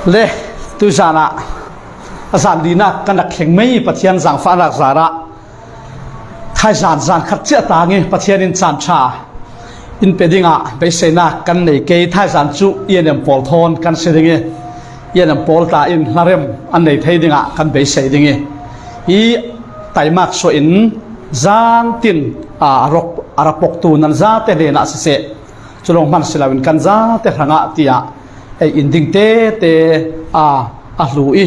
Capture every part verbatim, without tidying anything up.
Le, tuizanah a zan linak kan rak thleng mei Pathian zangfahnak zarah thaizan zan khat ciah tang i Pathian in caan ṭha in pe dingah beiseinak kan nei kei. Thaizan cu I N M pawl thawn kan si ding i, I N M pawl ta in hlarem an nei thei dingah kan beisei ding i, hi taimak suah in zantin a, a rawk, a rapoktu nan zate hnenah siseh, cu lawng hman si loin kan zate hrangah tiah ei in ding tete a, a hlu i,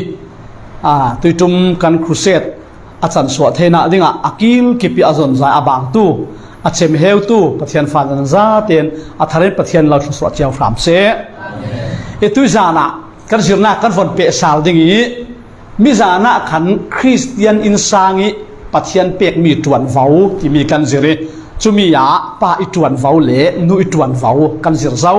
a, tuiṭum kan crusade a cansuah theinak dingah a kilkip i a zonzai a bangtu, a cemheutu Pathian fa nan zate in a thar in Pathian lo thluasuah cio hram seh. I tuizanah kan zirnak kan von pehsal ding i, mizan ah khan Khristian innsang i Pathian pekmi ṭuanvo timi kan zir i, cumi ah pa i ṭuanvo le nu i ṭuanvo kan zir zo.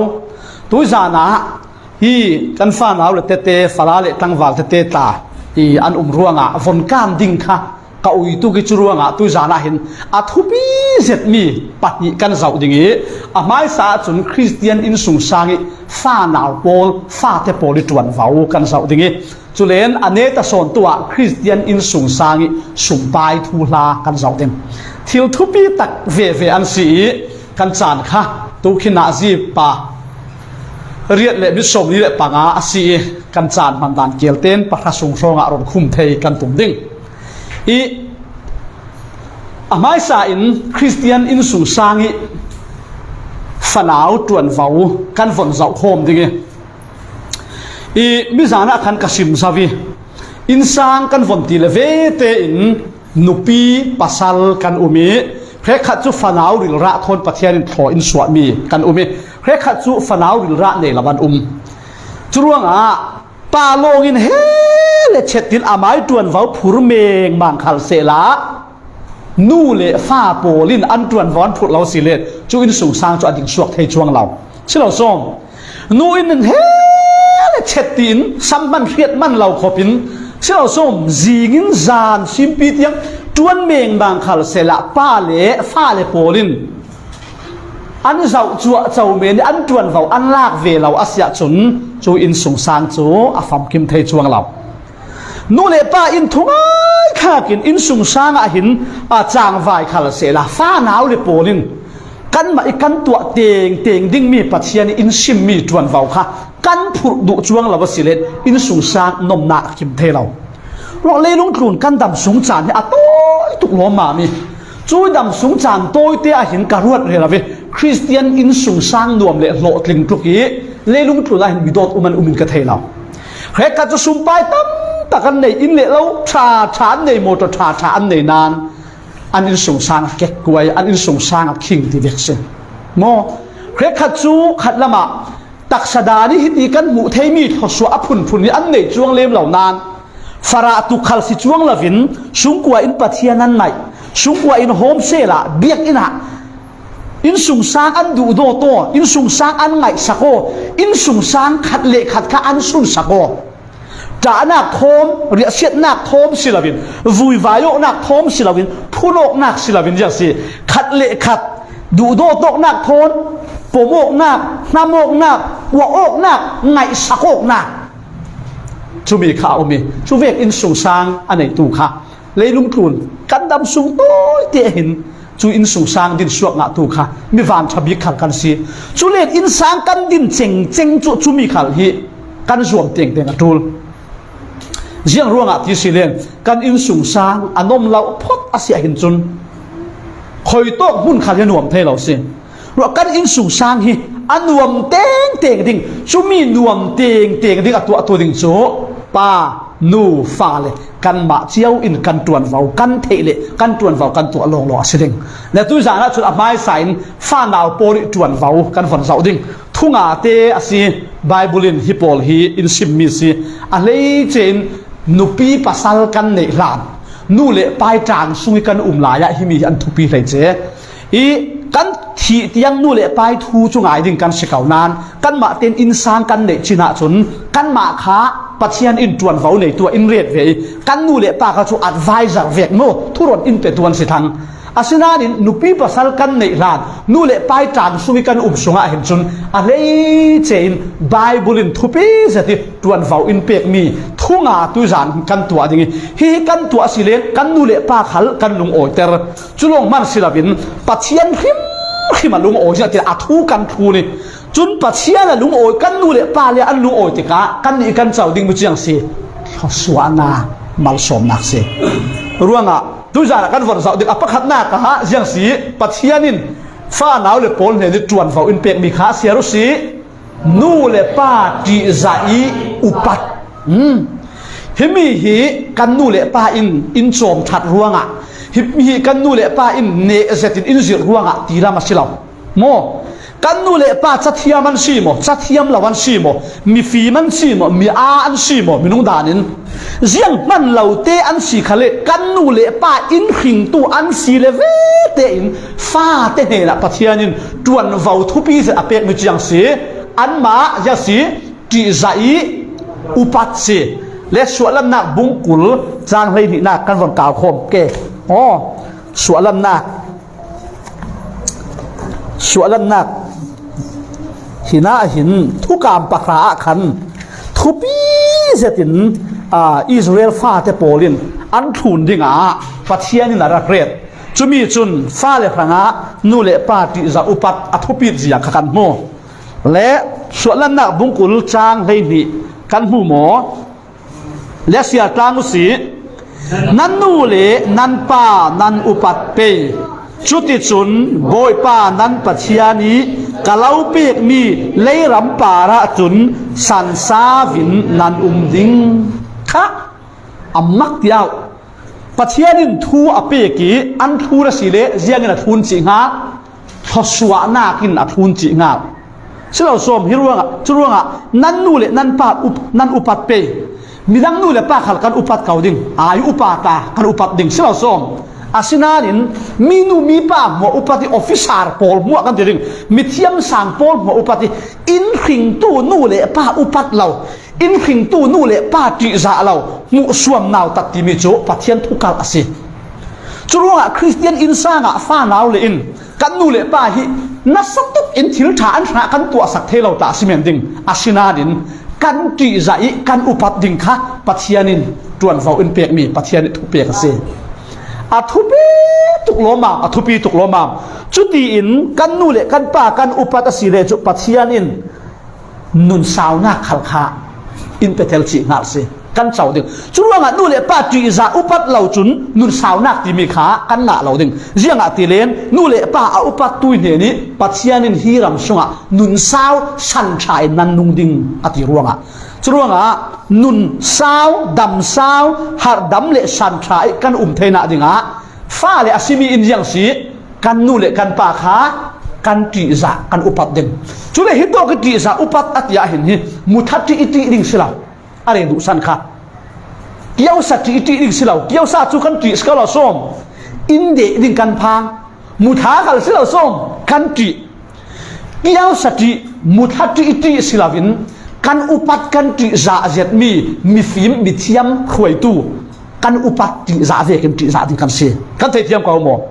Tuizan ah hi kan fanau le tete, fala le tlangval tete tla i an um ruangah von kan ding kha ka ui tuk i, cu ruangah tuizan ah hin a thupi zetmi pahnih kan zoh ding i, a hmaisa ahcun Khristian innsungsang i fanau pawl, fate pawl i ṭuanvo kan zoh ding i, culen a neta sawntu ah Khristian innsungsang i sumpai thuhla kan zoh ding. Thil thupi tak veve an si i, kan caan kha tu khin ah zipa riat le mit sawmli le panga a si i, kan caan hman dan kial tein pahra sung hrawngah ron khum thei kan tum ding i, a hmaisa in Khristian innsungsang i fanau ṭuanvo kan von zoh khawm ding i, i mizan ah khan ka sim zo i, innsang kan von ti le ve tein nupi pasal kan um i, hrekkhat cu fanau rilrah thawn Pathian in thlaw in suahmi kan um i, hrekkhat cu fanau rilrah nei lo an um. Cu ruangah pa lawng in he le chet in amai ṭuanvo phur mengmang khal sehla, nu le fa pawl in an ṭuanvo an phurh lo si le, cu innsungsang cu a ding suak thei cuang lo. Si lo sawm. Nu in he le chet tiin sam hman hriat man lo khop in, si lo sawm, zing in zan simpi tiang ṭuan mengmang khal sehla, pa le fa le pawl in an zoh cuah co men i an ṭuanvo an lak ve lo a si ahcun, cu innsungsang cu a famkim thei cuang lo. Nu le pa in thungai khak in innsungsang ah hin a cangvai khal sehla, fanau le pawl in kanmah i kan tuah tengteng dingmi Pathian i in simmi ṭuanvo kha kan phurh duh cuang lo a si le, innsungsang nomnak a kim thei lo. Ruah, leilung tlun kan dam sung caan hi a tawi tuk lawmmam i, cu dam sung caan tawite ah hin ka ruat rero i, Khristian innsungsang nuam le hlawhtling tluk i leilung tlun ah hin midawt um an um in ka thei lo. Hrekkhat cu sumpai tam tak an nei, inn le lo ṭha ṭha an nei, mawṭaw ṭha ṭha an nei nain an innsungsang a kekkuai, an innsungsang a khing ti vek si maw? Hrekkhat cu khat lamah taksa dan i hiti kan hmuh theimi thluasuah a phunphun hi an nei cuang lem lo nain, farah tuk khal si cuang loin, sungkua in Pathian an ngaih, sungkua in home cell ah, biakinn ah, innsungsang an duhdaw taw, innsungsang an ngaihsak aw, innsungsang khat le khat kha an sunsak aw. Ṭahnak thawm, riahsiatnak thawm si loin, vuivai awknak thawm si loin, phun awknak si loin ziang si, khat le khat duhdaw tawknak thawn, pom awknak, hnam awknak, uah awknak, ngaihsak awknak, cumi kha a um i, cu vek innsungsang a neitu kha leilung tlun kan dam sung tawite ah hin cu innsungsang dinsuak ngahtu kha mi vanṭha bik khal kan si. Culen innsang kan din cengceng cu cumi khal hi kan zuam tengteng a ṭul. Ziang ruangah ti si len, kan innsungsang a nuam lo phot a si ahhin cun, khuitawk hmun khal hi a nuam thei lo si. Ruah, kan innsungsang hi a nuam tengteng ding, cumi nuam tengteng ding a tuahtu ding cu pa, nu, fale kanmah cio in kan ṭuanvo, kan theih le kan ṭuanvo kan tuah lawnglawng a si ding. Le tuizan ah cun a hmaisa in fanau pawl i ṭuanvo kan von zoh ding. Thungate a si, Bible in hi pawl hi in simmi si. A hleice in nupi pasal kan neih hlan, nu le pai ṭaang sung i kan um lai ah himi hi an thupi hleice. I kan thih tiang nu le pai thu cu ngai ding kan si ko nain, kanmah tein innsang kan neih chin ahcun kanmah kha Pathian in ṭuanvo neitu ah in ret ve i, kan nu le pa kha cu advisor vek maw, thuron in petu an si thang. Asinain nupi pasal kan neih hlan, nu le pa i ṭangsung i kan um sungah hin cun a hleice in Bible in thupi zet i ṭuanvo in pekmi thu nga tuizan kan tuah ding i, hihi kan tuah si le kan nu le pa khal kan lungawiter. Cu lawng hman si loin Pathian hrimhrim a lungawi zia ti a thu kan thlun i, cun Pathian a lungawi, kan nu le pa le an lungawi tikah kannih kan co ding mi ciang si, thluasuahnak, malsawmnak si. Ruangah tuizan ah kan von zoh ding a pakhatnak ah ziang si, Pathian in fanau le pawl hnen i ṭuanvo in pekmi kha siar u si. Nu le pa ṭihzah i upat. Hmm. Himi hi kan nu le pa in in cawm ṭhat ruangah, himi hi kan nu le pa in neh zetin in zirh ruangah tilam a si lo. Maw? Kan nu le pa cathiam an si maw? Cathiam lo an si maw? Mifim an si maw? Mi aa an si maw? Minung danin zianghman lote an si khal le kan nu le pa in hringtu an si le vete in fate hnenah Pathian in ṭuanvo thupi zet a pekmi ciang si. Anmah zia si, ṭihzah i upat si. Le Suahlannak bungkul cang hleihnihnak kan von kau khawm ke. Aw, Suahlannak, Suahlannak hinah hin thukam pahra ah khan thupi zetin, aa, Israel fate pawl in an thlun dingah Pathian in a rak ret. Cumi cun fale hrangah nu le pa ṭihzah upat a thupit zia kha kan hmu. Le Suahlannak bungkul cang hleihnih kan hmu maw? Le siar tlang u si. Nan nu le nan pa nan upat pei. Cuticun Bawipa nan Pathian i ka lo pekmi leiram parah cun sansau in nan um ding. Kha a mak tiau. Pathian in thu a pek i an thlun a si le ziangin a thlun cih hnga? Thluasuahnak in a thlun cih hnga? Si lo sawm, hi ruangah, cu ruangah nan nu le nan pa up, nan upat pei. Midang nu le pa khal kan upat ko ding, ai upa ta kan upat ding, si lo sawm. Asinain mi nu mi pa hmuah upat i, officer pawl hmuah kan ti ding, mithiam sang pawl hmuah upat i, in hringtu nu le pa upat lo, in hringtu nu le pa ṭihzah lo, hmuhsuam nautat timi cu Pathian thukalh a si. Cu ruangah Khristian innsang ah fanau le in kan nu le pa hi nasa tuk in thil ṭha an hrangah kan tuahsak thei lo ta a si men ding. Asinain kan ṭihzah i kan upat ding kha Pathian in ṭuanvo in pekmi Pathian i thupek a si. A thupi tuk lawmam, a thupi tuk lawmam. Cutiin kan nu le kan pa kan upat a si le cu Pathian in nun saunak khal kha in petel cih hngal si. Kan co ding. Cu ruangah nu le pa ṭihzah upat lo cun nun saunak timi kha kan ngah lo ding. Ziangahtile nu le pa a upat tui hnen i Pathian in hi ram sungah nun sau san ṭha in nan nung ding a ti ruangah. Cu ruangah nun sau, dam sau, harhdam le san ṭha i kan um theinak dingah fale a simi in ziang si, kan nu le kan pa kha kan ṭihzah kan upat ding. Cule hitawk i ṭihzah upat a tiah hin hi mutha ṭih i ṭih ding si lo, a rei duhsan kha. Kiosa ṭih i ṭih ding si lo, kiosa cu kan ṭih si ko lo sawm. In deh ding kan phang, mutha khal si lo sawm, kan ṭih. Kiosa ṭih, mutha ṭih i ṭih si loin kan upat kan ṭihzah zetmi mifim mithiam hruaitu kan upat ṭihzah vekin ṭihzah ding kan si. Kan theithiam ko maw?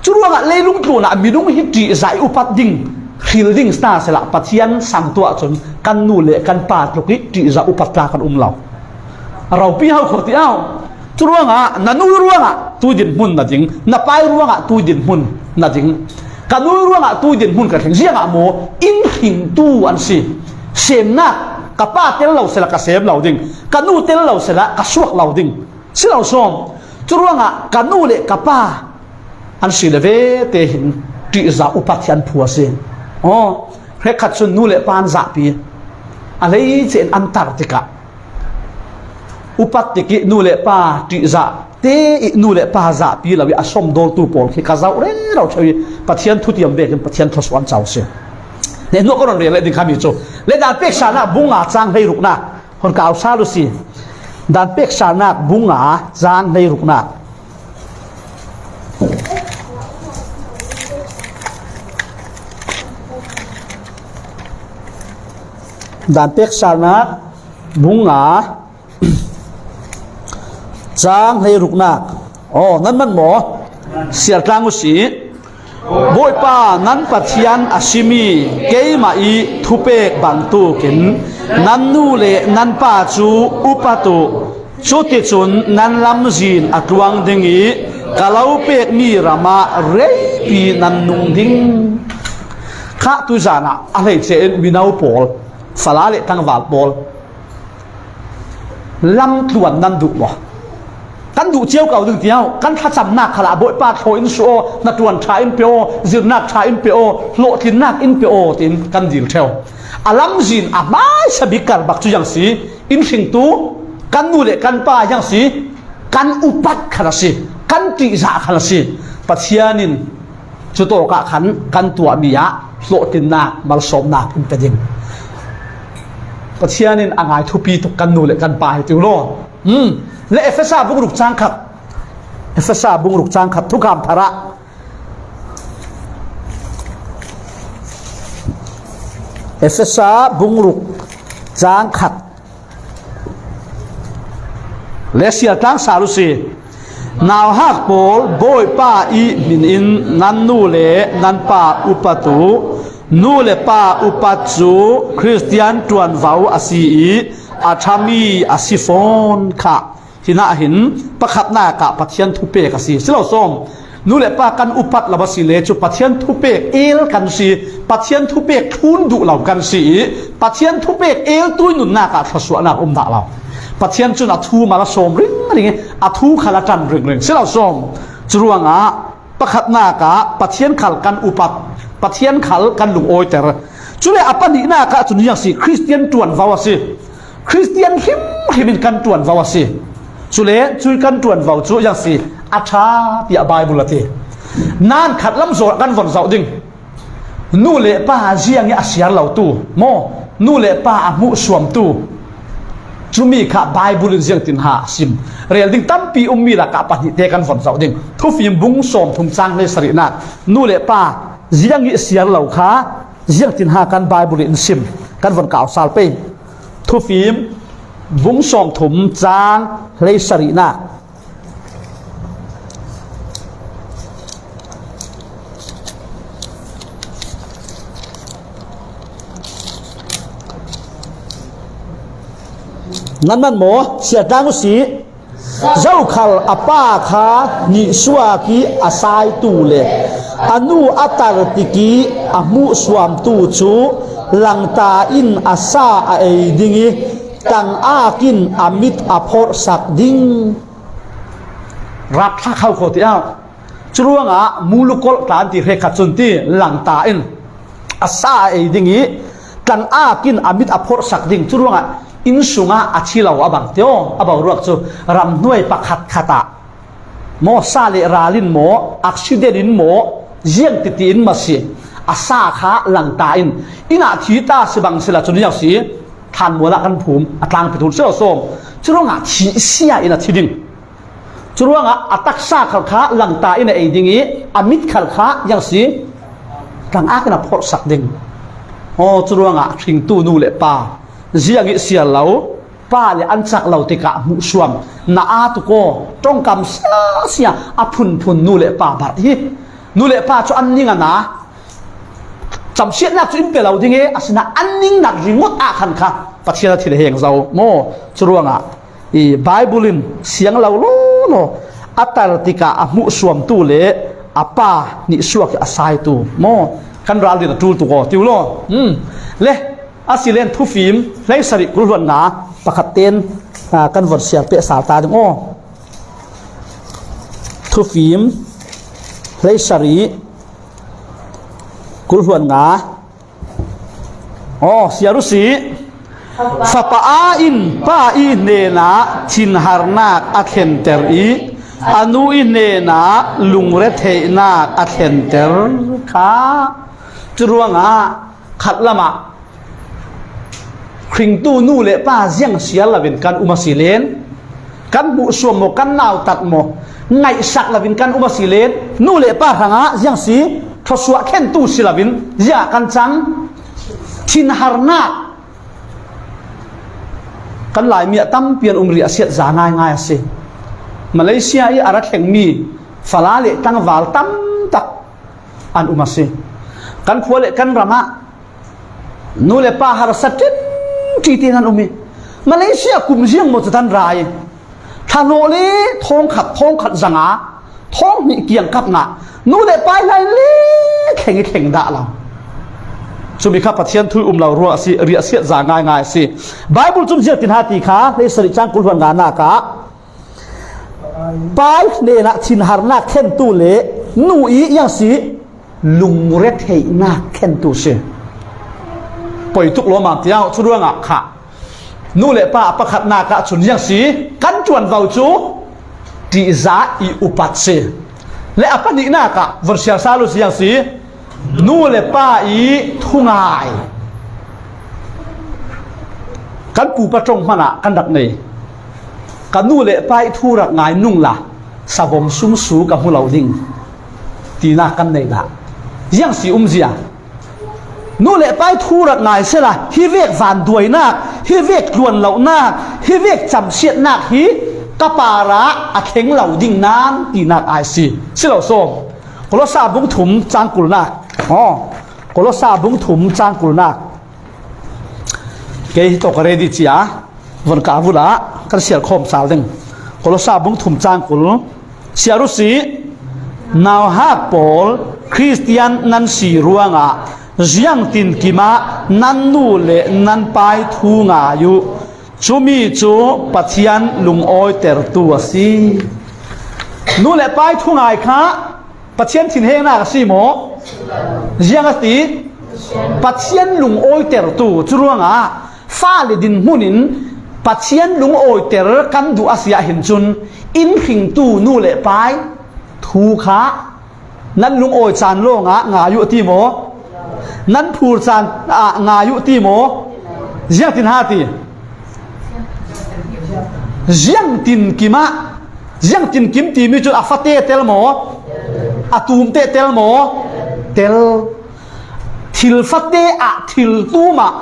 Cu ruangah leilung tlunah minung hi ṭihzah i upat ding, hril ding si hna sehla Pathian sang tuah cun kan nu le kan pa tluk i ṭihzah upat tla kan um lo. Ropi ho kho ti au. Cu ruangah na nu ruangah tui dinhmun na ding, na pai ruangah tui dinhmun na ding. Ka nu ruangah tui dinhmun ka thleng, ziangah maw? In hringtu an si. Semnak ka pa tel lo sehla ka sem lo ding, ka nu tel lo sehla ka suak lo ding. Si lo sawm. Cu ruangah ka nu le ka pa an si le vete hin ṭihzah upat hi an phu a si. Aw, hrekkhat cun nu le pa an zahpi, a hleice in an tar tikah upat tik i nu le pa ṭihzah te i nu le pa zahpi lo i a sawmdawltu pawl khi ka zoh rero ṭheu i Pathian thutiam vekin Pathian thluasuah an co a si. Hnenuah ka rawn rel leh ding khami cu le dan peksa nak bung nga cang hleiruknak. Hon kau sal u si. Dan peksanak bung nga cang hleiruknak. Dan peksanak bung nga cang hleiruknak. Aw, nan man maw? Sialtlang uh si. Bawipa nan Pathian a si mi keimah ih thupek bangtukin nan nu le nan pa cu upat uh. Cuticun nan lamzin a tluang ding ih ka lo pekmi ramah reipi nan nung ding. Khah tuizan ah a hleice in mino pawl, fala le tangval pawl, lamtluan nan duh maw? Kan duh cio ko ding tiau, kan thlacamnak khalah Bawipa thlaw in suah aw, hnaṭuan ṭha in pe aw, zirnak ṭha in pe aw, hlawhtlinnak in pe aw, tiin kan dil ṭheu. A lamzin a hmaisa bik kar bak cu ziang si, in hringtu kan nu le kan pa ziang si, kan upat khan a si, kan ṭihzah khan a si. Pathian in cutawk ah khan kan tuahmi ah hlawhtlinnak, malsawmnak in pe ding. Pathian in a ngai thupi tuk kan nu le kan pa hi ti uh law. Hmm. Le Efesa bungruk cangkhat, Efesa bungruk cangkhat, thukham thar ah Efesa bungruk cangkhat le sialtlang sal uh si. Nauhak pawl, Bawipa ih hmin in nan nu le nan pa upat uh. Nu le pa upat cu Khristian ṭuanvo a si ih a ṭhami a si fawn khah. Hinah hin pakhatnak ah Pathian thupek a si. Si lo sawm. Nu le pa kan upat lo a si le cu Pathian thupek el kan si, Pathian thupek thlun duh lo kan si ih Pathian thupek eltu ih nunnak ah thluasuahnak um dah lo. Pathian cun a thu mal a sawm ringring ih a thu khal a ṭan ringring. Si lo sawm. Curuangah pakhatnak ah Pathian khal kan upat, Pathian khal kan lungawiter. Cule a pahnihnak ah cun ziang si, Khristian ṭuanvo a si. Khristian hrimhrim in kan ṭuanvo a si. Cule cui kan ṭuanvo cu ziang si, a ṭha tiah Baibal a ti. Nain khatlam zawn kan von zoh ding. Nu le pa ziang ih a siar lotu maw? Nu le pa a hmuhsuamtu. Cumi kha Baibal in ziangtin ha a sim? Rel ding tampi ummi lakah pahnih te kan von zoh ding. Thufim bung sawmthum cang hleisarihnak. Nu le pa ziang ih siar lo kha ziangtin ha kan Baibal in sim? Kan von kau sal pei. Thufim bung sawmthum cang hleisarihnak. Nan man maw? Siatlang uh si. Zokhal a pa kha nihsuak ih a saitu le a nu a tar tikih a hmuhsuamtu cu langta in a sa a ei ding ih tangak in a mit a phorhsak ding. Rapthlak hau kho tiah curuangah mulukolh tla an ti hrekkhat cun ti langta in a sa a ei ding ih tangak in a mit a phorhsak ding. Curuangah inn sungah a thi lo a bang tio, a boruak cu ramhnuai pakhatkhat ah maw, sa le ral in maw, accident in maw, ziang titi in maw si, a sa kha langta in, inn ah thi ta si bang sila cun ziang si, thlanmual ah kan phum, a tlangpi thul si lo sawm. Curuangah thih sia in a thi ding. Curuangah a taksa khal kha langta in a ei ding ih a mit khal kha ziang si, tangak in a phorhsak ding. Aw, curuangah hringtu nu le pa ziang ih siar lo, pa le an cak lo tikah hmuhsuam na aa tuk aw, ṭongkam siasia a phunphun nu le pa barh hi. Nu le pa cu an ning a na, camsiatnak cu in pe lo ding e, asinain an ningnak ringawt ah khan kha Pathian a thil heng zo maw? Curuangah i Baibal in siang lo lawlaw a tar tikah a hmuhsuamtu le a pa nihsuak ih a saitu maw? Kan ral din a ṭul tuk aw, tiu law. Hmm. Le, a si len Thufim hleisarih kul hluan nga pakhat ten, aa, kan von siar peh sal ta ding aw. Thufim hleisarih kul hluan nga. Aw, siar uh si. Fapa aa in pa i hnenah thinharnak a thlenter ih a nu i hnenah lungretheihnak a thlenter kha. Curuangah khatlamah hringtu nu le pa ziang siar loin kan um a si len, kan hmuhsuam maw, kan nautat maw, ngaihsak loin kan um a si len, nu le pa hrangah ziang si, thluasuah khentu si loin ziah kan cang? Thinharnak. Kan Laimi ah tampi an um, riahsiat za ngaingai a si. Malaysia ih a ra thlengmi Fala le tlangval tam tak an um a si. Kan khua le kan ram ah nu le pa harsa ṭin ṭi tein an um hi. Malaysia kum ziang maw chu tan ra hi. Thla hlawh le thawng khat, thawng khat zanga, thawng hnih kiangkap ngah, nu le pa hi lai le thleng hi thleng dah lo. Cumi kha Pathian thu um lo ruang a si, riahsiat za ngaingai a si. Bible cun ziang tin ha ti kha, Hleisarih cang kul hluan nganak ah, pa hnenah thinharnak khentu le nu i iang si, lungretheihnak khentu si. Poi tuk lawmam tiang cu ruangah kha nu le pa a pakhatnak ah cun iang si, kan ṭuanvo cu ṭihzah i upat si. Le a pahnihnak ah von siar sal u si iang si, nu le pa i thungai. Kan pupa ṭong hmanah kan rak nei. Ka nu le pa i thu rak ngai nung la, savom sumsu ka hmu lo ding, tinak kan nei dah. Ziang si umzia. Nu le pa i thu rak ngai sela, hi vek vanduainak, hi vek tluan lonak, hi vek camsiatnak hi ka parah a thleng lo ding nan tinak ai si. Si lo sawm. Kolosa bung thum cang kulnak. Aw, Kolosa bung thum cang kulnak. Kei hi tawk a ready cia, von ka vula kan siar khawm sal ding. Kolosa bung thum cang kul. Siar u si, nauhak pawl, Khristian nan si ruangah ziangtin kimah nan nu le nan pai thu ngai uh. Cumi cu Pathian lungawitertu a si. Nu le pai thu ngai kha Pathian thinhengnak a si maw? Ziang a ti? Pathian lungawitertu. Cu ruangah fale dinhmun in Pathian lungawiter kan duh a si ahhin cun, inn hringtu nu le pai thu kha nan lungawi caan lawngah ngai uh a ti maw? Nan phur caan ah ngai uh a ti maw? Ziangtin ha ti? Ziangtin kimah, ziangtin kim timi cun a fate tel maw? A tumte tel maw? Tel. Thil fate ah, thil tum ah,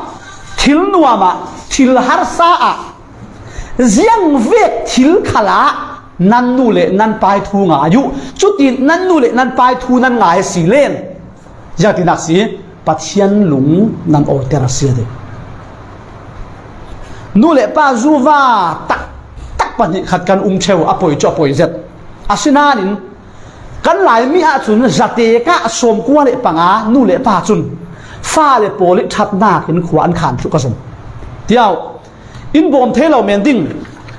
thil nuam ah, thil harsa ah, ziangvek thil khalah nan nu le nan pai thu ngai uh. Cutin nan nu le nan pai thu nan ngai a si len, ziangtinak si? Pathian lung nan awiter a si a ti. Nu le pa zuva taktak pahnih khat kan um ṭheu, a poi cu a poi zet. Asinain kan Laimi ahcun zatek ah sawmkua le panga nu le pa cun fale pawl i ṭhatnak in khua an khan thluh ka zong. Tiau, in bawm thei lo men ding.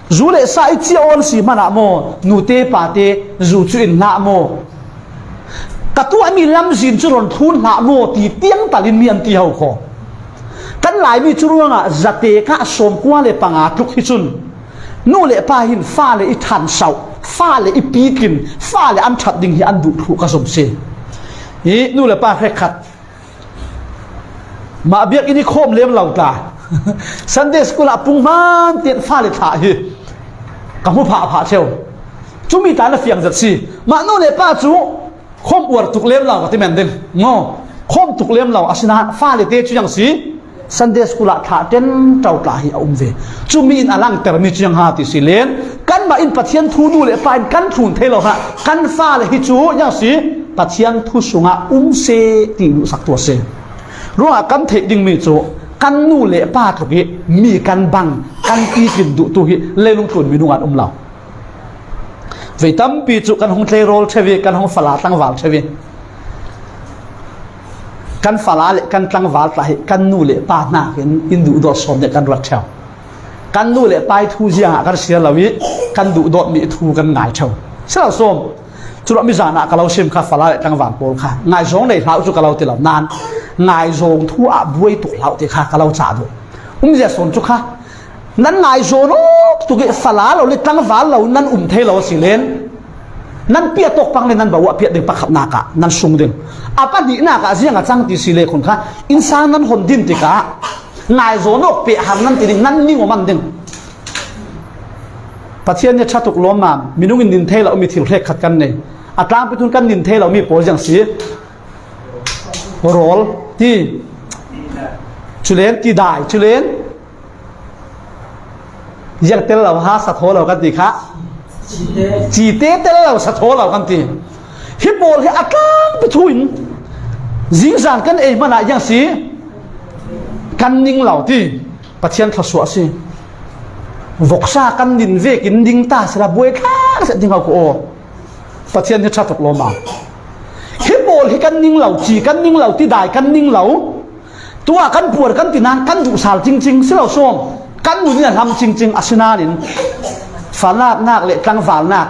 Zu le sa i cia awn si hmanah maw, nute pate zu cu in hlah maw? Ka tuahmi lamzin cu ron thlun hlah maw ti tiang tal in mi an ti ho kho. Kan Laimi cu ruangah zatek ah sawmkua le panga tluk hi cun nu le pa hin fale i ṭhanso, fale i pitlin, fale an ṭhat ding hi an duh thluh ka zom si. Hi nu le pa hrekkhat mah biakinn i khawm lem lo tla, Sunday school ah pung hmaan tian fale thlah hi ka hmu phah phah ṭheu. Cumi tla na fiang zet si. Mah nu le pa cu khawm uar tuk lem lo ka ti men ding. Ngo, khawm tuk lem lo, asinain fale te cu iang si? Sunday school ah thlah ṭenṭo tla hi a um ve. Cumi in a langtermi cu iang ha ti si len, kanmah in Pathian thu nu le pa in kan thlun thei lo hna, kan fale hi cu iang si? Pathian thu sungah um seh ti duhsaktu a si. Ruangah kan theih dingmi cu kan nu le pa tluk i mi kan bang, kan pitlin duhtu hi leilung tlun minung ah an um lo. Vei tampi cu kan hung tleirawl ṭheu i, kan hung fala tlangval ṭheu i, kan fala le kan tlangval tla hi kan nu le pa hnakin in duhdawt sawm nih kan ruat ṭheu. Kan nu le pa i thu ziangah kan siar lo i, kan duhdawtmi thu kan ngai ṭheu. Si lo sawm. Curuah mizan ah ka lo sim kha, fala le tlangval pawl kha ngaizawng nei hlah uh cu ka lo ti lo. Nan ngaizawng thu ah buai tuk hlah uh ti kha ka lo cah duh. Umzia sawn cu kha, nan ngaizawng awk tuk i fala lo le tlangval lo nan um thei lo a si len, nan piah tawk pang le nan bawa piah ding pakhatnak ah nan sung ding. A pahnihnak ah ziang a cang ti si le khun kha, innsang nan hon din tikah ngaizawng awk peh har nan ti ding, nan ning aw man ding. Pathian nih ṭha tuk lawmmam, minung in nin thei lomi thil hrekkhat kan nei. A tlangpi thun kan nin thei lomi pawl ziang si? Rawl ti, culen ti dai, culen ziang tel lo ha, sa thaw lo kan ti kha. Cite tel lo, sa thaw lo kan ti. Hi pawl hi a tlangpi thu in zingzan kan ei hmanah iang si, kan ning lo ti Pathian thluasuah si. Voksa kan nin vekin ning ta sila buai thlak zet ding ho ko aw. Pathian hi ṭha tuk lawm a. Hi pawl hi kan ning lo ci, kan ning lo ti dai, kan ning lo. Tua kan puar kan ti nan kan duhsal cingcing si lo sawm. Kan nun in a hlam cingcing a si nanin falaknak le tlangvalnak,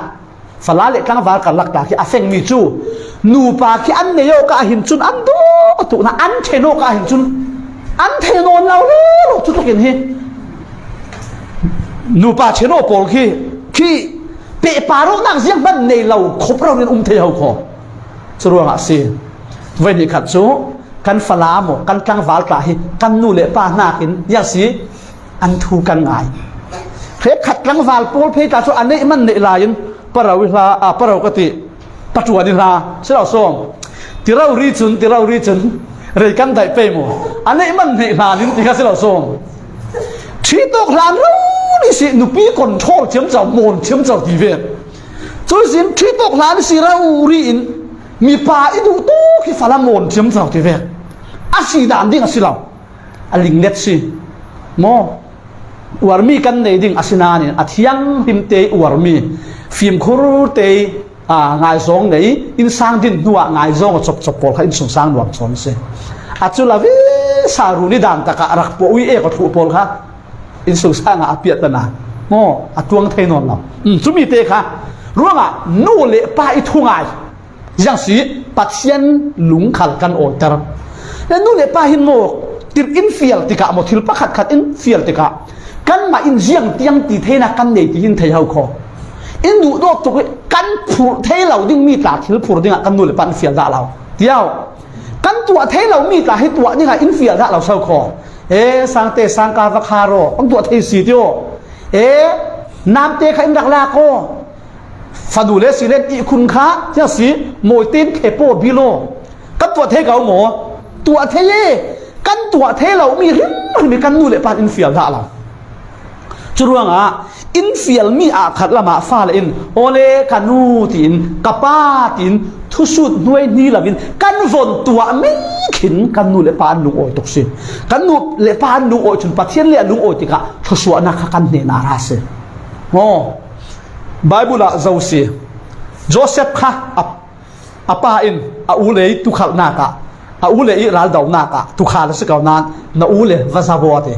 fala le tlangval karlak ta khi a feng mi cu nupa khi an nei awkah hin cun an dawh a tuhna an ṭhen awkah hin cun an thei nawn lo lawlaw cu tukin hi nupa ṭhen aw pawl khi khi pehpar awknak zianghman nei lo khop rau in um thei ho kho. Curuangah a si. Voi hnih khat cu kan fala maw, kan tlangval tla hi kan nu le pa hnakin iang si an thu kan ngai. Hrekkhat tlangval pawl phei tla cu a neih man neih lai in paro i hla, a, paro ka ti, paṭuan i hla, si lo sawm. Ti rori cun, ti rori cun, rei kan daih pei maw? A neih man neih hlan in ti kha si lo sawm. Ṭhitawk hlan rori si, nupi control ciamco, mawn ciamco ti ve. Cuihsin ṭhitawk hlan si rori in mipa i duh tawk hi fala mawn ciamco ti ve. A si dan ding a si lo. A linglet si. Maw? Uarmi kan nei ding a si nanin a thianghlim te uarmi, fimkhur te, a, ngaizawng nei, innsang din hnuah ngaizawng a copcop pawl kha innsungsang nuam sawn si. A cu la ve sa runi dan takah rak puah ui ek a thluh pawl kha innsungsang ah a piahtana. Maw? A tuang thei nawn lo. Um, cumi te kha ruangah nu le pa i thungai ziang si Pathian lungkhal kan awiter. Le nu le pa hin maw, tir in fial tikah maw, thil pakhat khat in fial tikah kanmah in ziang tiang ti theinak kan nei ti hin thei ho kho. In duhdawt tuk kan phurh thei lo ding mi tla thil phurh dingah kan nu le pa in fial dah lo. Tiau, kan tuah thei lo mi tla hi tuah dingah in fial dah lo so kho. E, sangte sangka va kha raw, kan tuah thei si tio. E, namte kha in rak lak aw. Fanu le si len i khun kha, cia si, mawi ten phe paw bil aw. Kan tuah thei ko maw? Tuah thei e. Kan tuah thei lo mi hrimhrim i kan nu le pa in fial dah lo. Curuangah in fial mi ah khat lamah fale in, aw le ka nu tiin, ka pa tiin, thusut hnuai hni loin kan von tuah mai khin kan nu le pa an lungawi tuk si. Kan nu le pa an lungawi cun Pathian le a lungawi tikah thluasuahnak kha kan hnenah a ra si. Maw? Baibal ah zo si. Joseph kha a, a pa in a u le i tukhalhnak ah, a u le i raldonak ah tukhal a si ko nain na u le va za baw a ti.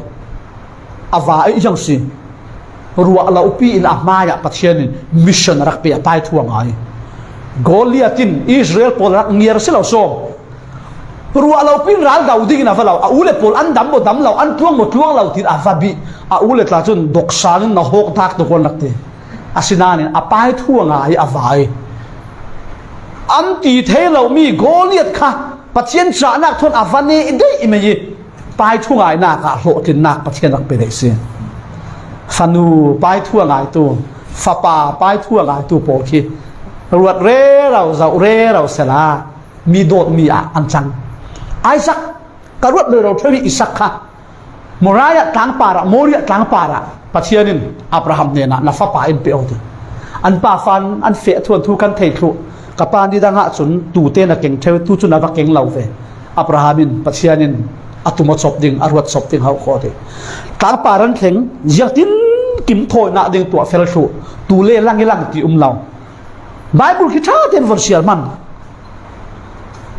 A va i ziang si. Ruah lopi in a hmaiah Pathian in mission a rak pe a pai thu a ngai. Goliath in Israel pawl a rak ngiar si lo sawm. Ruah lopi in ral do dingin a va lo, a u le pawl an dam maw dam lo, an tluang maw tluang lo, tin a va bih. A u le tla cun doksal in na hawk dak tuk an rak ti. Asinain a pai thu a ngai a vai. An ti thei lomi Goliath kha Pathian cahnak thawn a va neh deih mai i pai thu ngainak ah hlawhtlinnak Pathian rak pe dei si. Fanu pai thu a ngaitu, fapa pai thu a ngaitu pawl khi ruat rero, zoh rero sela mi dawtmi ah an cang. Isaac ka ruat rero ṭheu i Isaac kha Moriah tlang parah, Moriah tlang parah Pathian in Abraham hnenah na fapa in pe aw ti. An pa fan an feh thuan thu kan thei thluh. Ka pa nidang ah cun tute na keng ṭheu, tu cun a va keng lo ve. Abraham in Pathian in a tum a cawp ding, a ruat cawp ding hauh khaw ti. Tlang par an thleng, ziangtin kim thawinak ding tuah fel thluh. Tu le lang i lang ti um lo. Baibal khi ṭha tein von siar man.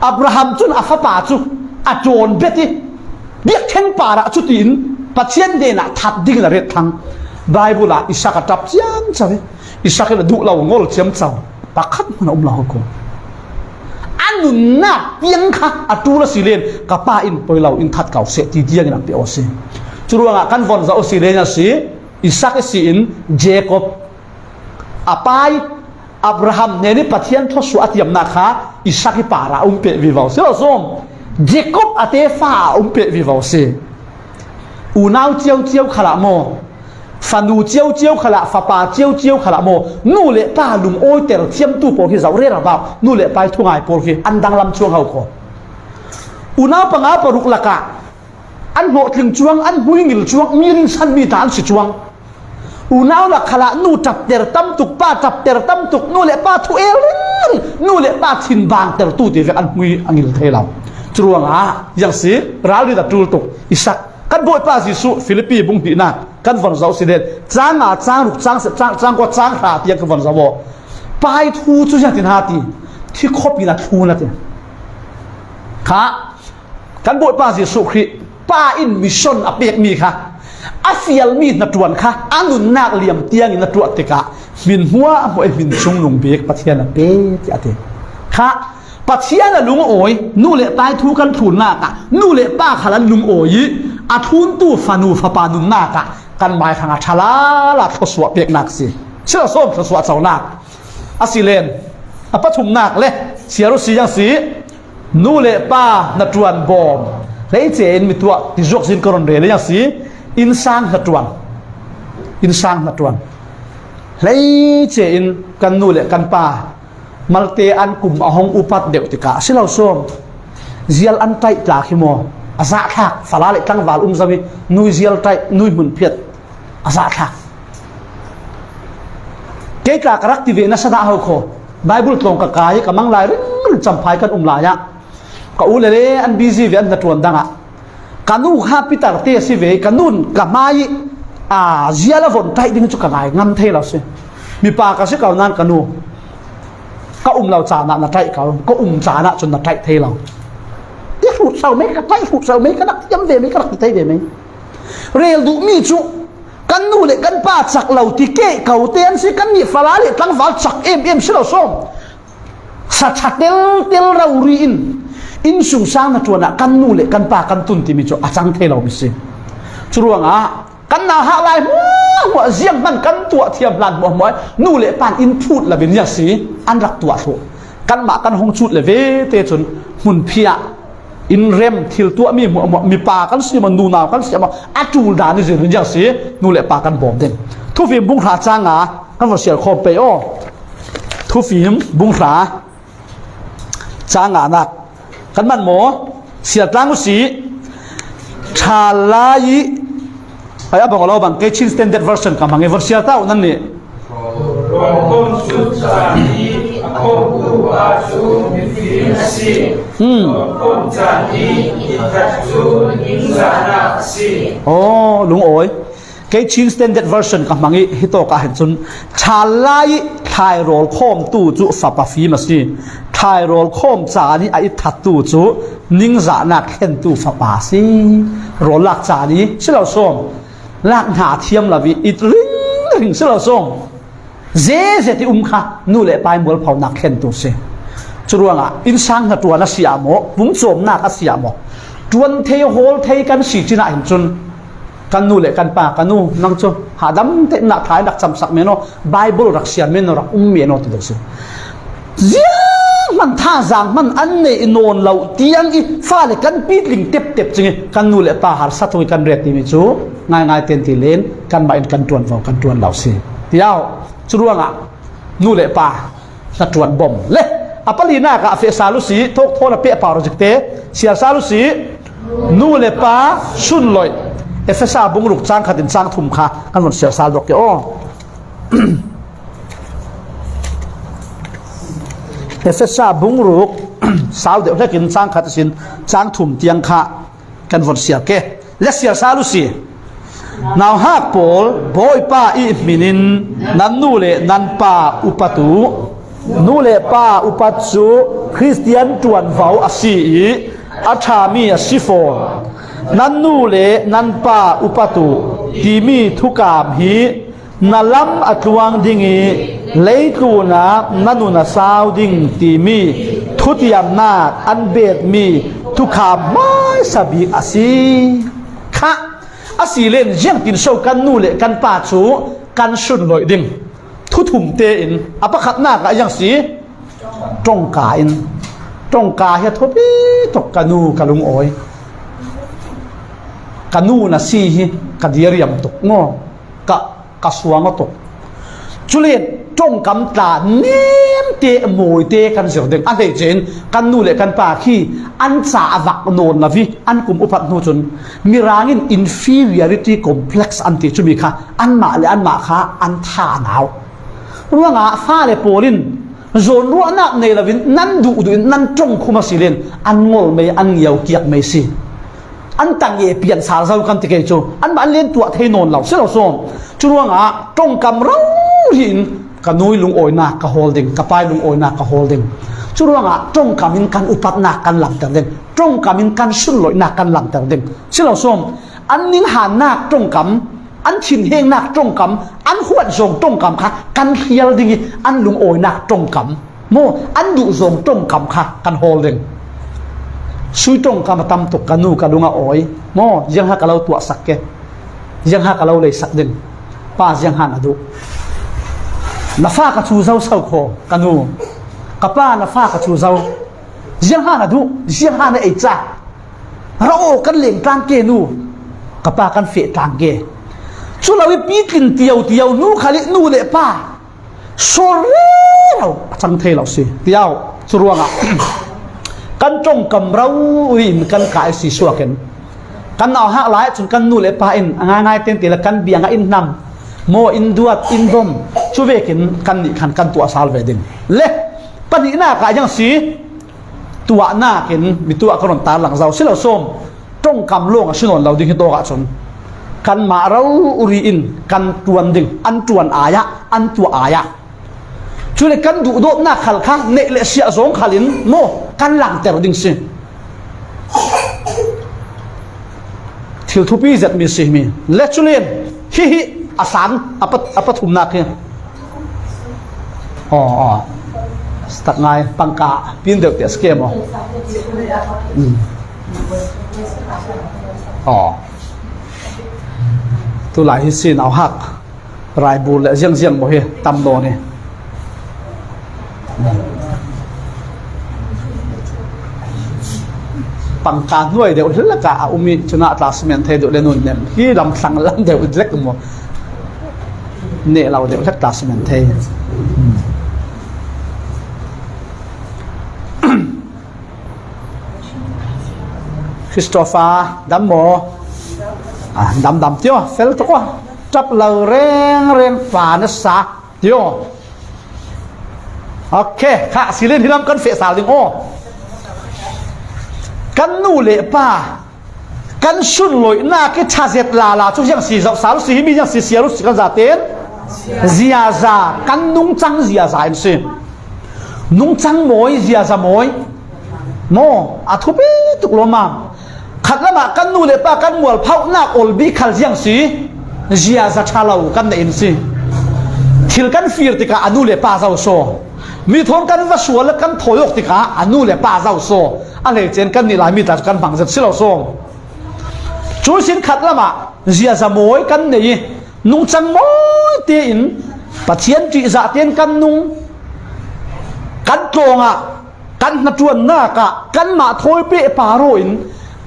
Abraham cun a fapa cu a ṭawn bet i biaktheng parah cutiin Pathian hnenah that dingin a ret thlang. Baibal ah Isak a ṭap ciamco i Isak in a duh lo ngol ciamco pakhat hmanh a um lo ko. A nunnak piang kha a ṭul a si len ka pa in poi lo in that ko seh ti tiangin a pe aw si. Curuangah kan von zoh a si len a si Isak i si in Jacob a pai Abraham hnen i Pathian thluasuah a tiamnak kha Isak i parah a um peh vivo si lo sawm. Jacob a tefa a um peh vivo si. Unau cio cio khalah maw? Fanu cio cio khalah, fapa cio cio khalah maw? Nu le pa lungawiter thiamtu pawl khi zoh rero bau, nu le pa i thungai pawl khi an danglam chuang ho kho. Unau panga paruk lakah an hlawhtling chuang, an hmuingil chuang, mi rinsan mi ta an si chuang. Unau lak khalah nu ṭapter tam tuk, pa ṭapter tam tuk, nu le pa thu el ringring, nu le pa thinbangtertu ti vek an hmui a ngil thei lo. Churuangah, yang si, ralrin a ṭul tuk, i sak. Kan Bawipa Jesuh, Philippi bung hnihna, kan von zoh si den. Chang nga, chang ruk, chang sep, chang, chang kua, chang hra tiang kan von zoh aw. Pai thu chu ziatin ha ti, thi khawpin a thlun a ti. Kha, kan Bawipa Jesuh Khrih, Pa in mission a pek mi kha, a fial mi hnaṭuan kha, a nunnak liam tiangin a tuah tikah, hmin hmuahhmuah i hmin chungnung bik Pathian a pe, tiah a ti. Kha, Pathian a lungawi, nu le pa i thu kan thlunnak ah, nu le pa khal an lungawi i, a thluntu fanu fapa nunnak ah, kan mai khang a ṭha lala thluasuah peknak si. Si lo sawm thluasuah conak. A si len, a pathumnak le, siar uh si yang si, nu le pa hnaṭuan bawm, hleice in mi tuah, ti zuak zin ka rawn rel yang si, innsang hnaṭuan, innsang hnaṭuan. Hleice in kan nu le kan pa, malte an kum a hong upat deuh tikah, si lo sawm, zial an ṭaih tlak hi maw, a zahthlak, fala le tlangval um zo hi, nui zial ṭaih, nui hmun phiat, a zahthlak. Kei tla ka rak ti ve nasa dah ho khaw. Bible tlawng ka kai, ka mang lai ringring Champhai kan um lai ah. Ka u le le an busy ve an hnaṭuan dangah. Ka nu kha Peter te a si ve, ka nun ka hmai a zial a von ṭaih ding chu ka ngai ngam thei lo si. Mipa ka si ko nan ka nu. Ka um lo chan ah na ṭaih ko, ka um chan ah chun na ṭaih thei lo. Ti hrut sau mai ka ṭaih, hrut sau mai ka rak thiam ve mai, ka rak ti thei ve mai. Rel duh mi chu kan nu le kan pa chak lo ti kei ko te an si, kan nih fala le tlangval chak em em si lo sawm. Sa ṭha tel tel rori in, innsungsang hnaṭuan ah kan nu le kan pa kan tun ti mi chu a chang thei lo mi si. Churuangah kan nauhak lai hmuahhmuah ziang hman kan tuah thiam hlan hmuahhmuah, nu le pan in phut lo in ziang si, an rak tuah thluh. Kanmah kan hong cut le ve te chun hmun phiah, in rem, thil tuah mi hmuahhmuah, mipa kan si maw, nunau kan si maw, a tul dan i zin ziang si, nu le pa kan bawm ding. Thufim bung hra chang nga, kan va sial khawm pei aw. Thufim bung hra chang nganak kan man maw? Sial tlang uh si, ṭha lai i, ai, a bang aw lo bang, kei Chin Standard Version ka hmang e, va sial ta uh nan nih. Rawlkhawm chu chan hi a khawmtu pa chu mifim a si. Hmm. Rawlkhawm chan hi i that chu ningzahna a si. Aw, lungawi. Kei Chin Standard Version ka hmang i, hi tawkah hin chun, ṭha lai i thlai rawlkhawmtu chu fapa fim a si. Thlai rawlkhawm chan i a i thattu chu ningzahna thlentu fapa a si. Rawl lak chan i, si lo sawm. Lak hna thiam lo i, it ringring si lo sawm. Zeze ti um kha, nu le pa i mualphonak thlentu si. Churuangah, innsang hnaṭuan a siah maw, pungcawmnak a siah maw, ṭuan thei, hawl thei kan si chin ah hin chun, kan nu le kan pa, ka nu, nang chu hahdam te in ah thlai rak chamsak men aw, Bible rak siam men aw, rak um men aw ti deuh si. Ziang hman, tha zang hman an nei i nawn lo tiang i fale kan pitling teptep ching i kan nu le pa harsa thung i kan ret ti mi chu ngaingai ten ti len kanmah in kan ṭuanvo kan ṭuan lo si. Tiau, churuangah nu le pa hnaṭuan bawm le a palinak ah feh sal uh si, thawk thawn a peh pau rawh zik te, siar sal uh si, nu le pa sunloih. Efesa bung ruk chang khat in chang thum kha kan von siar sal dawk ke aw. Efesa bung ruk sau deuh hlekin chang khat sin chang thum tiang kha kan von siar ke. Le siar sal uh si. Nauhak pawl, Bawipa i hminin nan nu le nan pa upat uh. Nu le pa upat chu Khristian ṭuanvo a si i a ṭha mi a si fawn. Nan nu le nan pa upat uh timi thukam hi na lam a tluang ding i leitlunah na nun a sau ding timi thutiamnak an betmi thukham hmaisa bik a si. Kha a si len ziangtin so kan nu le kan pa chu kan sunloih ding? Thuthum tein a pakhatnak ah ziang si, ṭawngka in, ṭawngka hi a thupi tuk, ka nu ka lungawi, ka nu na si hi ka diriam tuk ngaw, ka ka suang a tuk. Chulen Ṭawngkam tla nemte, mawite kan zir ding. A hleice in kan nu le kan pa khi an ca a vak nawn lo hi, an kum upat hnu cun Mirang in inferiority complex an ti cumi kha anmah le anmah kha an tha nau. Ruangah fale pawl in zawnruahnak nei loin nan duhduh in nan ṭawngkhum a si len an ngol mei, an ngiau kiak mei si. An tang e pian sal zo kan ti kei cu, anmah an len tuah thei nawn lo si lo sawm. Curuangah ṭawngkam rori in ka nu i lungawinak ka hawl ding, ka pa i lungawinak ka hawl ding. Curuangah ṭawngkam in kan upatnak kan langhter ding, ṭawngkam in kan sunloihnak kan langhter ding si lo sawm. An ninghannak ṭawngkam, an thinhengnak ṭawngkam, an huat zawng ṭawngkam kha kan hrial ding i an lungawinak ṭawngkam maw, an duh zawng ṭawngkam kha kan hawl ding. Sui ṭawngkam a tam tuk, ka nu ka lung a awi maw, ziangha ka lo tuahsak ke, ziangha ka lo leisak ding, pa ziangha na duh, na fa ka cu zo so khaw, ka nu, ka pa na fa ka cu zo, ziangha na duh, ziangha na ei ca, ra aw kan leng tlang ke nu, ka pa kan feh tlang ke. Cu lo i pitlin tio tio nu khal i nu le pa sawr rero a cang thei lo si. Tiau cu ruangah kan ṭawngkam rori in kan kai si suak in kan nauhak lai cun kan nu le pa in a ngaingai teng ti le kan biang a in hnam maw, in duat, in bom, cu vekin kan nih khan kan tuah sal ve ding. Le pahnihnak ah yang si tuahnak in mi tuah ka rawn tarlang zo si lo sawm. Ṭawngkam lawng a si nawn lo ding hi tawk ahcun kanmah rori in kan ṭuan ding, an ṭuan ai ah, an tuah ai ah, cule kan duhdawtnak khal kha neih le siah zawng khal in maw kan langter ding si. Thil thupi zetmi si himi le culen hihi a sang a pat, a pathumnak hi. Aw, aw. Stak ngai pangka pin deuh tiah scam aw. Mm. Aw. Tulai hi si nauhak raibur le ziangziang maw hi tam dawn hi. Pangka hnuai deuh hlek ah a um i cunah tla simen thei deuh le nun nem hi lam thlang lam deuh hlek maw? Neh lo deuh hlek tla simen thei. Christopher, dam maw? Ah, dam dam tio, fel tuk aw. Ṭap lo reng reng pa na sa tio. Ok, kha silen hilam kan feh sal ding aw. Kan nu le pa kan sunloihnak i ṭha zet lala cu ziang si zoh sal si, himi ziang si siar si kan zaten ziaza, kan nungcang ziaza in si. Nungcang mawi, ziaza mawi maw a thupi tuk lo mam. Khat lamah kan nu le pa kan mualphonak olbih khal ziang si, ziaza ṭha lo kan neih in si. Thil kan fir tikah a nu le pa zo saw. Mi thawn kan va sual le kan thawi awk tikah a nu le pa zo saw. A hleice in kan nih lai mi tla cu kan hmang zet si lo saw. Cu sin khat lamah ziaza mawi kan nei i nungcang mawi tein Pathian ṭihzah tein kan nung, kan tlawngah kan hnaṭuannak ah kanmah thawi peh par aw in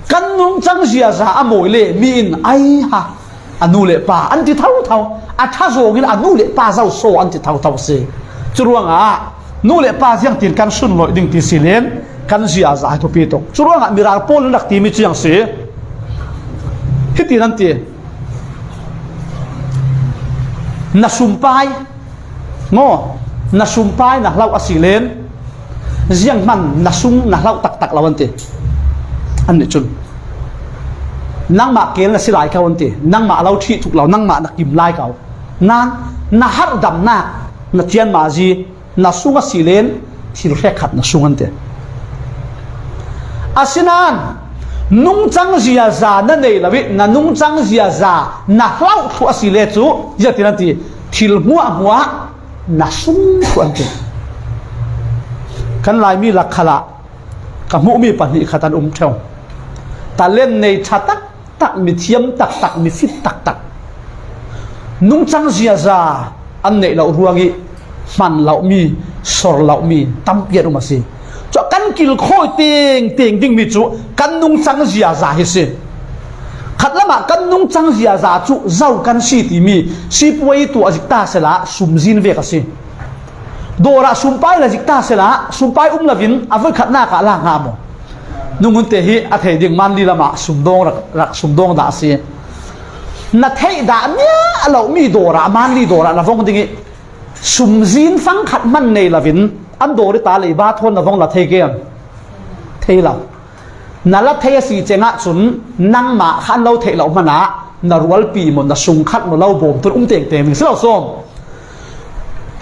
kan nungcang ziaza a mawi le mi in ai ha, a nu le pa an ti thotho, a ṭha zawngin a nu le pa zo saw an ti thotho a si. Curuangah nu le pa ziangtin kan sunlawih ding ti si len kan ziaza hi thupi tuk. Curuangah Mirang pawl in rak timi cu ziang si? Hitin an ti, na sumpai maw, na sumpai na hlauh a si len zianghman na sung na hlauh taktak lo an ti. Annih cun nangmah kel na si lai ko an ti, nangmah a lo ṭhih thuk lo, nangmah na kim lai ko. Nan na harhdamnak na cianmah zi na sung a si len thil hrekkhat na sung an ti. Asinain nungcang ziaza na nei lo i na nungcang ziaza na hlauh thluh a si le cu ziatin an ti, thil hmuahhmuah na sung thluh an ti. Kan Laimi lak khalah ka hmuhmi pahnih khat an um ṭheu. Talent nei ṭha tak tak, mithiam taktak, mifit taktak, nungcang ziaza an neih loh ruangih hman lohmi, sor lohmi tampi an um a si. Cun kan kilkhawi tengteng dingmi cu kan nungcang ziaza hi si. Khat lamah kan nungcang ziaza cu zo kan si timi sipuai tuah zik ta sehla sumzin vek a si. Dawrah sumpai la zik ta sela, sumpai um lovin a voikhatnak ah lak ngah maw? Nungun te hi a thei ding, manli lamah sumdawng rak, rak sumdawng dah a si. Na theih dah miah lomi dawrah, manli dawrah na vong ding ih, sumzin fangkhat hman nei lovin an dawr ih ta leiba thawn na vong la thei kem? Thei lo. Na la thei a si cengah cun nangmah kha an lo theih loh hmanah na rualpi maw, na sungkhat maw, lo bawm tun um tengteng ding si lo sawm.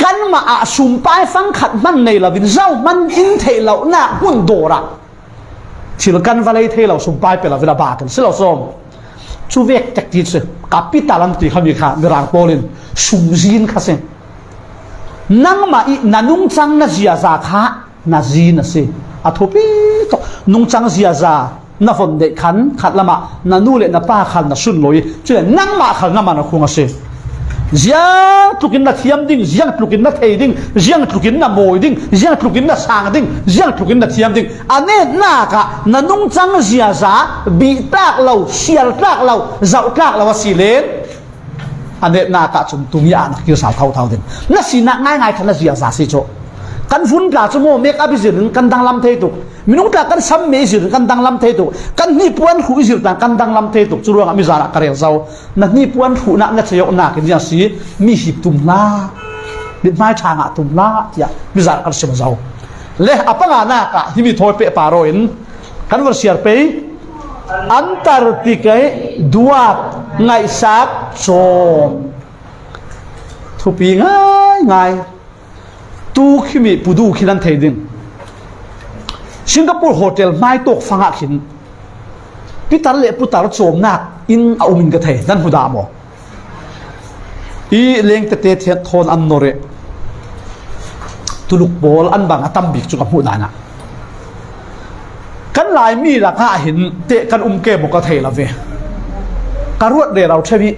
Kanmah ah sumpai fangkhat hman nei lovin zohman in theih lohnak hmun dawrah thil kan va lei thei lo, sumpai pe lovin a bak in si lo sawm. Cu vek tek ti cu capital an ti khami kha Mirang pawl in sumzin kha si. Nangmah ih na nungcang na ziaza kha na zin a si. A thupi tawh nungcang ziaza na von deih khan khat lamah na nu le na pa khal na sun lo ih, cule nangmah khal na man a khung a si. Ziangtlukin na thiam ding, ziangtlukin na thei ding, ziangtlukin na mawi ding, ziangtlukin na sang ding, ziangtlukin na thiam ding. A netnak ah na nungcang ziaza bihtlak lo, sialtlak lo, zohtlak lo a si len, a netnak ah cun tumi ah na kir sal thotho ding. Na sinak ngaingai kha na ziaza si cu. Kan vun tla cu maw, make up i zir in kan danglam thei tuk. Minung tla kan sam me i zir in kan danglam thei tuk. Kan hnipuan hruh i zir tla kan danglam thei tuk. Cu ruangah mizan ah ka rel zo. Na hnipuan hruhnak na ceiawhnak in ziang si, mi hip tum hlah. Mithmai ṭha ngah tum hlah, tiah mizan ah kan sim zo. Le a panganak ah himi thawi pehpar aw in kan van siar pei. Antarctica ih duap ngaihsak cawm. Thupi ngaingai. Tu khimi pudu khi nan thei ding. Singapore hotel hmaitawk fangah khin pitar le putar cawmnak in a um in ka thei. Nan hmu dah maw? I lengtete thiat thawn an nor ih tuluk pawl an bang a tam bik cu ka hmuh dan ah, kan Laimi lakah hin teh kan um ke maw ka thei lo ve. Ka ruat rero ṭheu ih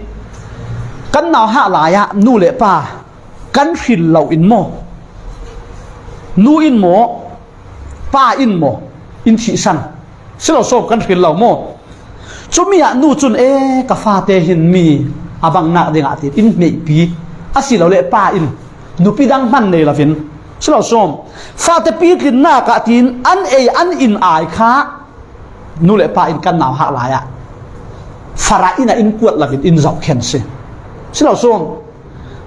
kan nauhak lai ah nu le pa kan hril lo in maw, nu in maw, pa in maw, in thihsan. Si lo sawm, kan hril lo maw? Cumi ah nu cun, e, ka fate hin mi a bangnak dingah tiin in hmeihpi, asilole pa in nupi dang hman nei lovin, si lo sawm, fate pitlinnak ah tiin an ei an in ai kha nu le pa in kan nauhak lai ah farah in ah in kuat lovin in zohkhen si. Si lo sawm,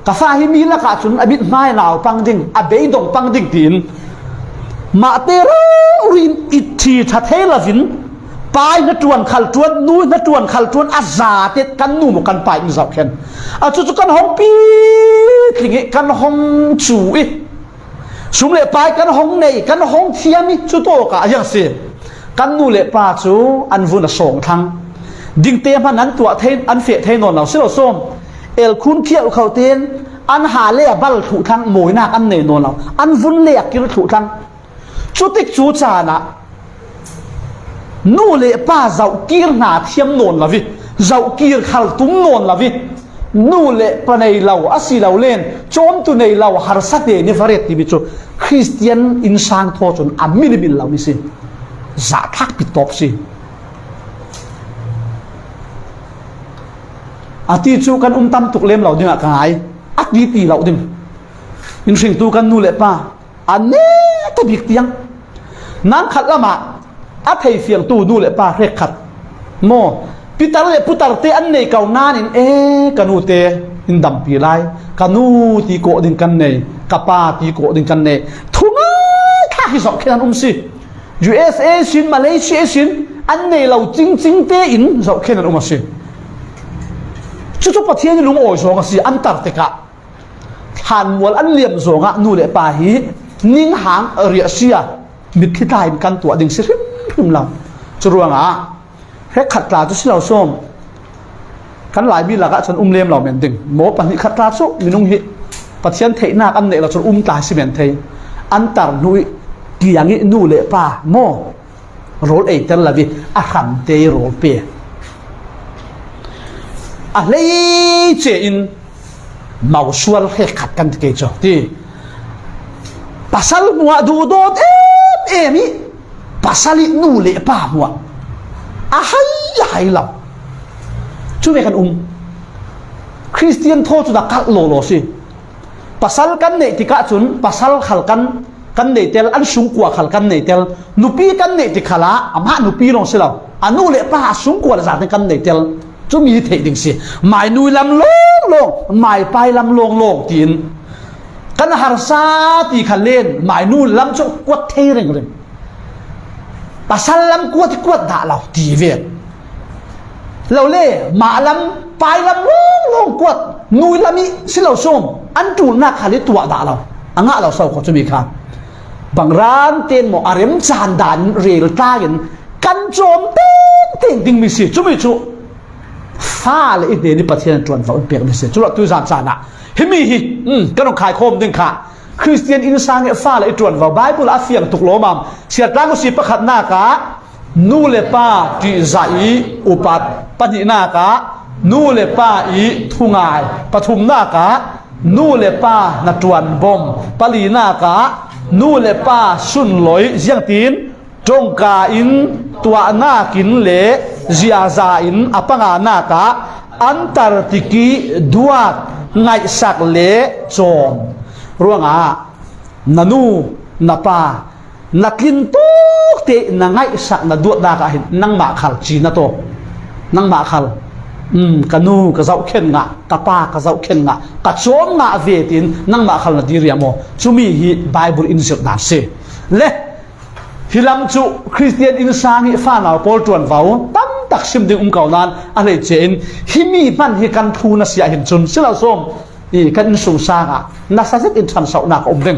ka fa hi mi lakah cun a mithmai naupang ding, a beidong pang ding tiin mahte rori in itthi ṭha thei lovin, pa ih hnaṭuan khal ṭuan, nu ih hnaṭuan khal ṭuan, a zatet kan nu maw kan pa in zohkhen. A cucu kan hong pitling ih kan hong cu ih sum le pai kan hong nei, kan hong thiam ih cu tawkah a ziang si. Kan nu le pa cu an vun a sawng thlang. Dingte hman an tuah thei, an feh thei nawn lo si lo sawm. Elkhun khiah uh khoh tein an ha le a bal thluh thlang, mawinak an nei nawn lo. An vun le a kir thluh thlang. Cutik cu caan ah nu le pa zohkir hna thiam nawn lo ih, zohkir khal tum nawn lo ih, nu le pa nei lo, asilole cawmtu nei lo, harsa tein i va ret timi cu Khristian innsang thaw cun a min i min lomi si. Zahthlak pittawp si. A ti cu kan um tam tuk lem lo dingah ka ngai. A ti ti lo ding. In hringtu kan nu le pa a neta bik tiang. Nan khat lamah a theifiangtu nu le pa hrekkhat maw, pitar le putar te an nei ko nain, e, ka nu te in dampi lai, ka nu ti kawh ding kan nei, ka pa ti kawh ding kan nei. Thungai thlak hi zohkhen an um si. U S A sin, Malaysia sin an nei lo cingcing tein zohkhen an um a si. Cucu Pathian i lungawi zawng a si, an tar tikah. Hlanmual an liam zawngah nu le pa hi ninghang riahsia mitthli tla in kan tuah ding si hrimhrim lo. Curuangah hrekkhat tla cu si lo sawm. Kan Laimi lakah cun um lem lo men ding. Maw pahnih khat tla cu minung hi Pathian theihnak an neih lo cun um tla si men thei. An tar hnu ih kiang ih nu le pa maw rawl eiter lo ih a hramte ih rawl pe. A hleice in mausual hrekkhat kan ti kei cu ti. Pasal hmuah duhdawt em em ih pasal ih nu le pa hmuah a hai a hai lo. Cu ve kan um. Khristian thaw cu dah kalh lawlaw si. Pasal kan neih tikah cun pasal khal kan, kan nei tel, an sungkua khal kan nei tel. Nupi kan neih tik khalah amah nupi lawng si lo, a nu le pa a sungkua le zate kan nei tel. Cumi hi theih ding si. Mai nui lam lawnglawng, mai pai lam lawnglawng tiin kan harsa ti kha len, mai nu lam cu kuat thei ringring. Pasal lam kuat i kuat dah lo ti ve. Lo le, mah lam, pai lam lawnglawng kuat, nui lam i si lo sawm, an ṭulnak khal i tuah dah lo, a ngah lo so kho cumi kha. Bang ran ten maw a remcaan dan rel tlangin kan cawm tengteng dingmi si. Cumi cu fale i hnen i Pathian in ṭuanvo in pekmi si. Cu lo tuizan caan ah himi hi, um, kan hung khaikhawm ding kha. Khristian innsang i fale i ṭuanvo, Baibal a fiang tuk lawmam. Siatlang usi pakhatnak ah nu le pa ṭihzah i upat, pahnihnak ah nu le pa i thungai, pathumnak ah nu le pa hnaṭuan bawm, palinak ah nu le pa sunloi, ziangtin ṭongka in, tuahnak in le ziaza in, a panganak ah an tar tik i duat, ngaihsak le cawm. Ruangah na nu, na pa, na tlin tawk te na ngaihsak, na duatnak ah hin nangmah khal ci na taw. Nangmah khal, um, ka nu ka zohkhen ngah, ka pa ka zohkhen ngah, ka cawm ngah ve tiin nangmah khal na diriam aw. Cumi hi Baibal in zirh dan si. Le hi lam cu Khristian innsang i fanau pawl ṭuanvo tam tak sim ding um ko nain a hleice in himi hman hi kan phu na si ah hin cun si lo sawm i kan innsungsang ah nasa zet in ṭhansohnak a um ding.